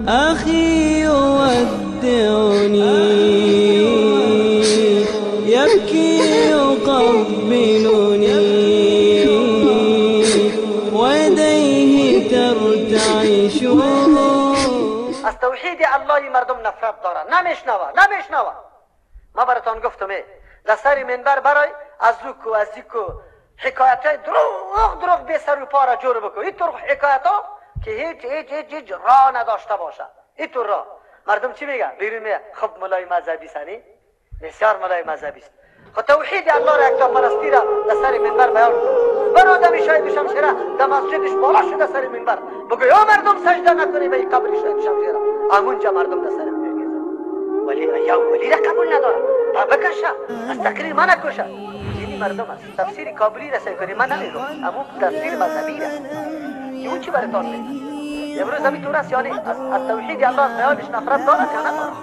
أخي يودعني يبكي يقبلني ويديه ترتعش. از توحید الله مردم نفرت داره، نمیشنوه نمیشنوه. ما براتان گفتم در سر منبر برای از زوک و از زیک و حکایت های دروغ دروغ بی سر و پا را جور بکن. این طور حکایت ها که هیچ هیچ هیچ هیچ راه نداشته باشه. این طور راه مردم چی میگن؟ بیرون میگن خب ملای مذهبی سنی بسیار ملای مذهبی است. خب توحید الله را یکتا پرستی را در سر منبر بیان کن. برادر شاید شمشیره در مسجدش بالا شده سر منبر بگو یا مردم سجده نکنی به این قبر شاید شمشیره، همونجا مردم در سر میگیزن. ولی یا ولی را قبول نداره با بکشه از تقریر من نکشه. یعنی مردم است تفسیر کابلی را سعی کنی من نمیگم، اما تفسیر مذهبی را که اون چی براتان میگه. امروز همین طور است، یعنی از توحید الله بیانش نفرت دارد یا ندارد؟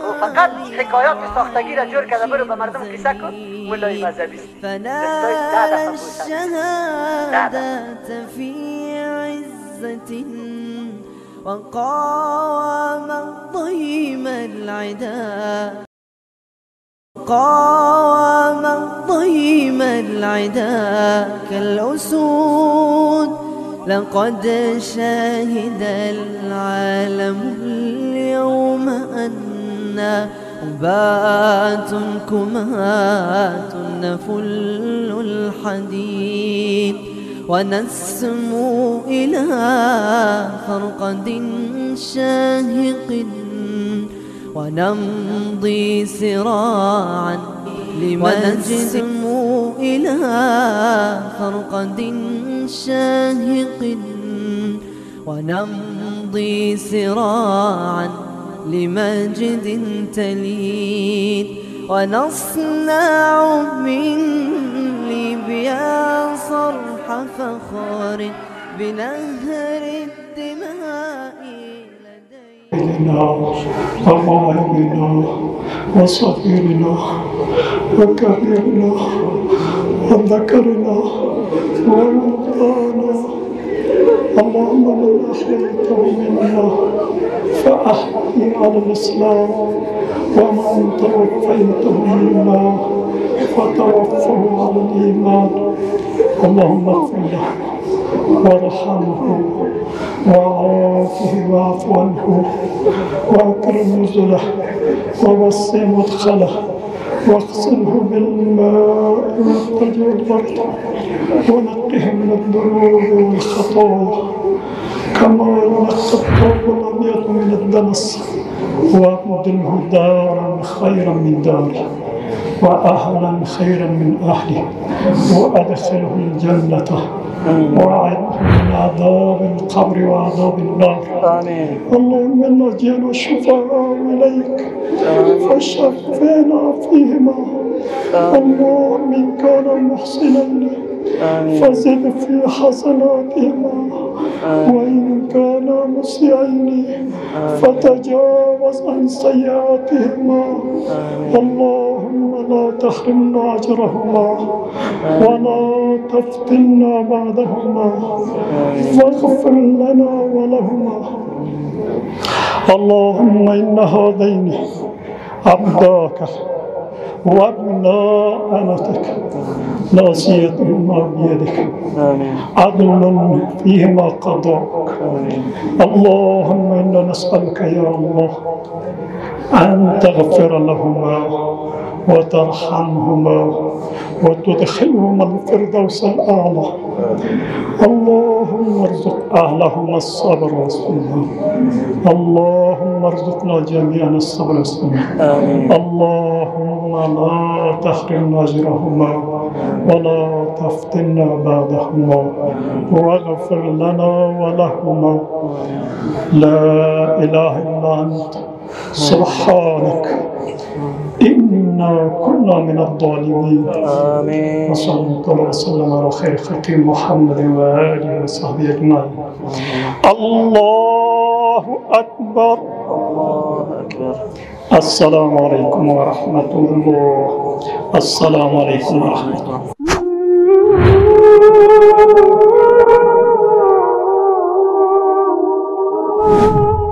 و فقط حکایات ساختگی را جور کرده برو به مردم قصه کن ملای مذهبی است. فنال الشهادة في عزة وقام ضيم العدا، قام ضيم العدا كالأسود. لقد شهد العالم اليوم أن أبات كمات نفل الحديد، ونسمو إلى فرقد شاهق، ونمضي سراعا ونسمو إلى فرقد شاهق، ونمضي سراعا لمجد تليد، ونصنع من ليبيا صرح فخر بنهر الدماء لدينا وغائبنا وصغيرنا وكبيرنا وذكرنا وأنثانا. اللهم من أحييته منا فأحيي على الإسلام، ومن توفيته منا فتوفه على الإيمان. اللهم اغفر له وارحمه وعافه واعف عنه وأكرم نزله ووسع مدخله واغسله بالماء والثلج والبرد ونقه من الذنوب والخطايا كما ينقى الثوب الأبيض من الدنس، وأبدله دارا خيرا من داره وأهلا خيرا من أهله، وأدخله الجنة وأعده من عذاب القبر وعذاب النار. آمين. اللهم إنا نجعل الشفعاء إليك فشفعنا فيهما. اللهم إن كان محسنا فزد في حسناتهما، وإن كانا مسيئين فتجاوز عن سيئاتهما. اللهم لا تحرمنا أجرهما ولا تفتنا بعدهما، واغفر لنا ولهما. اللهم إن هذين عبداك وابناء أمتك ناصيتهما بيدك، عدل فيهما قضاءك. اللهم إنا نسألك يا الله أن تغفر لهما وترحمهما وتدخلهما الفردوس الأعلى. اللهم ارزق أهلهما الصبر والسلوان. اللهم ارزقنا جميعا الصبر والسلوان. اللهم لا تحرمنا أجرهما ولا تفتنا بعدهما، واغفر لنا ولهما. لا إله إلا أنت سبحانك إنا كنا من الظالمين. آمين. وصلى الله وسلم على خير خلق محمد وآله وصحبه أجمعين. الله أكبر. الله أكبر. السلام عليكم ورحمة الله. السلام عليكم ورحمة الله. Thank you.